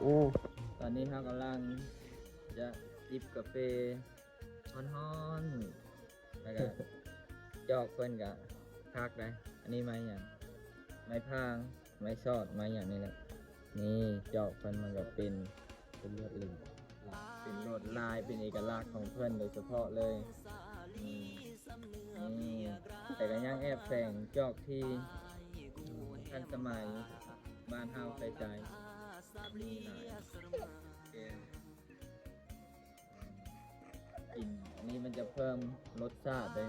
ເອີ ຕອນນີ້ເຮົາກຳລັງຈະຈິບກາເຟຮ້ອນໆ ແລ້ວກະຈອກເພິ່ນກະຄັກໄດ໋. ອັນນີ້ໄມ້ຫຍັງ? ໄມ້ພາງ ໄມ້ຊອດ ໄມ້ຫຍັງນີ້ແຫຼະ. ນີ້ຈອກເພິ່ນມັນກະເປັນ ເປັນລວດລາຍ ເປັນລວດລາຍ ເປັນເອກະລັກຂອງເພິ່ນໂດຍສະເພາະເລີຍ. ນີ້ ນີ້ ແຕ່ກະຍັງແອບແຝງຈອກທີ່ທັນສະໄໝບ້ານເຮົາໃສ່ໃຈ. ນີ້ຫຼາຍ ແກງ ກິນອັນນີ້ມັນຈະເພີ່ມລົດຊາດເດ້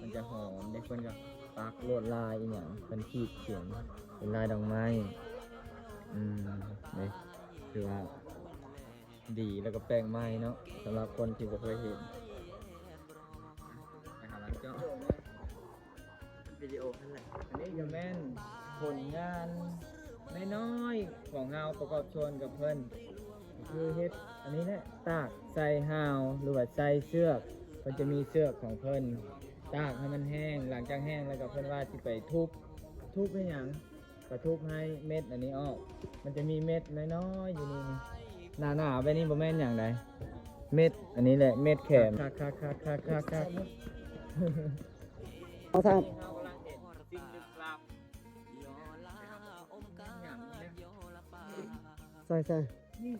ມັນຈະຫອມເດ້. ເພິ່ນກະປັກລວດລາຍອີ່ຫຍັງ ເພິ່ນຂີດຂຽນເປັນລາຍດອກໄມ້. ອືມ ເດ້ ຖືວ່າດີ ແລ້ວກະແປກໃໝ່ເນາະ ສຳລັບຄົນທີ່ບໍ່ເຄີຍເຫັນ. ໄປຫາຮ້ານເຈາະ ວິດີໂອຫັ້ນແຫຼະ. ອັນນີ້ກະແມ່ນຜົນງານນ້ອຍໆຂອງເຮົາປະກອບສ່ວນກັບເພິ່ນ ກະຄືເຮັດອັນນີ້ແຫຼະ ຕາກໃສ່ຫ່າວ ຫຼືວ່າໃສ່ເຊືອກ. ເພິ່ນຈະມີເຊືອກຂອງເພິ່ນ ຕາກໃຫ້ມັນແຫ້ງ. ຫຼັງຈາກແຫ້ງແລ້ວກະເພິ່ນວ່າຊິໄປທຸບ ທຸບເຮັດຫຍັງ? ກະທຸບໃຫ້ເມັດອັນນີ້ອອກ. ມັນຈະມີເມັດນ້ອຍໆຢູ່ນີ້ ໜາໆແບບນີ້ບໍ່ແມ່ນຫຍັງໃດ໋ ເມັດອັນນີ້ແຫຼະ ເມັດແຂມ. ຄັກໆໆໆໆ ເອົາຊະ ເຮົາກຳລັງເຫັນສິ່ງລຶກລັບ. ໃສ່ໆ ນີ້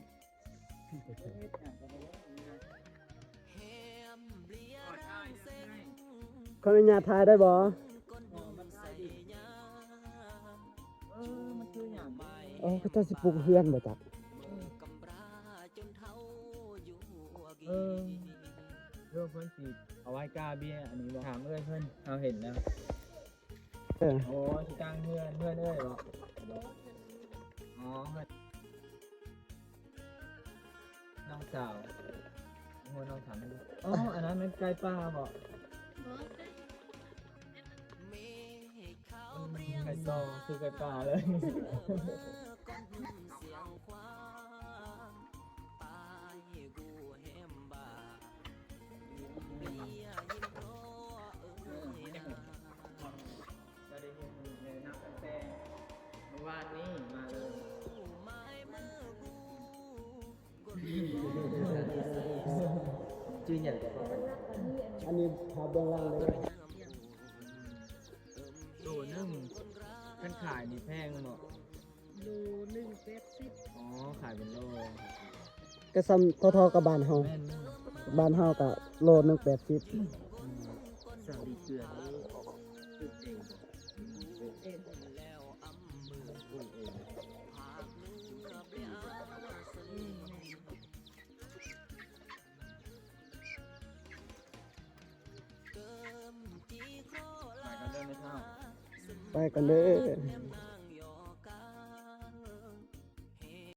ຂໍອະນຸຍາດຖ່າຍໄດ້ບໍ່? ເອີ ມັນຄືຫຍັງ? ເອີ ເຂົາເຈົ້າຊິປຸກເຮືອນບໍ່ຈັກ? ເອີ ເອີ ເພິ່ນຊິເອົາໄວ້ກ້າເບ້ຍອັນນີ້ບໍ່? ຖາມເອື້ອຍເພິ່ນ ເຮົາເຫັນແລ້ວ. ເອີ ໂອ້ ຊິຕັ້ງເຮືອນ ເຮືອນເອື້ອຍບໍ່? ອໍ ເຮືອນ ນ້ອງສາວ ໂອ້ ນ້ອງສາວມັນ ອໍ ອັນນັ້ນແມ່ນໄກ່ປ່າບໍ່? ໄກ່ຕໍ່ ຄືໄກ່ປ່າເລີຍ. ກະໄດ້ເຫັນເລີຍນັບຕັ້ງແຕ່ມື້ວານນີ້ມາເລີຍ. ຊື່ຫຍັງກໍ ອັນນີ້ພາບເບື້ອງຫຼັງເດີ. ໂລໜຶ່ງ ຄັນຂາຍນີ້ແພງບໍ່? ໂລໜຶ່ງແປດສິບ. ອໍ ຂາຍເປັນໂລ ກະສ່ຳເທົ່າໆກັບບ້ານເຮົາ. ແມ່ນໆ ບ້ານເຮົາກະໂລໜຶ່ງແປດສິບ. ອືມ ສາລີເກືອນີ້ປູກເອງບໍ່? ປູກເອງ ປູກເອງ. ໄປກ່ອນເດີແມ່ເຖົ້າ ໄປກ່ອນເດີ.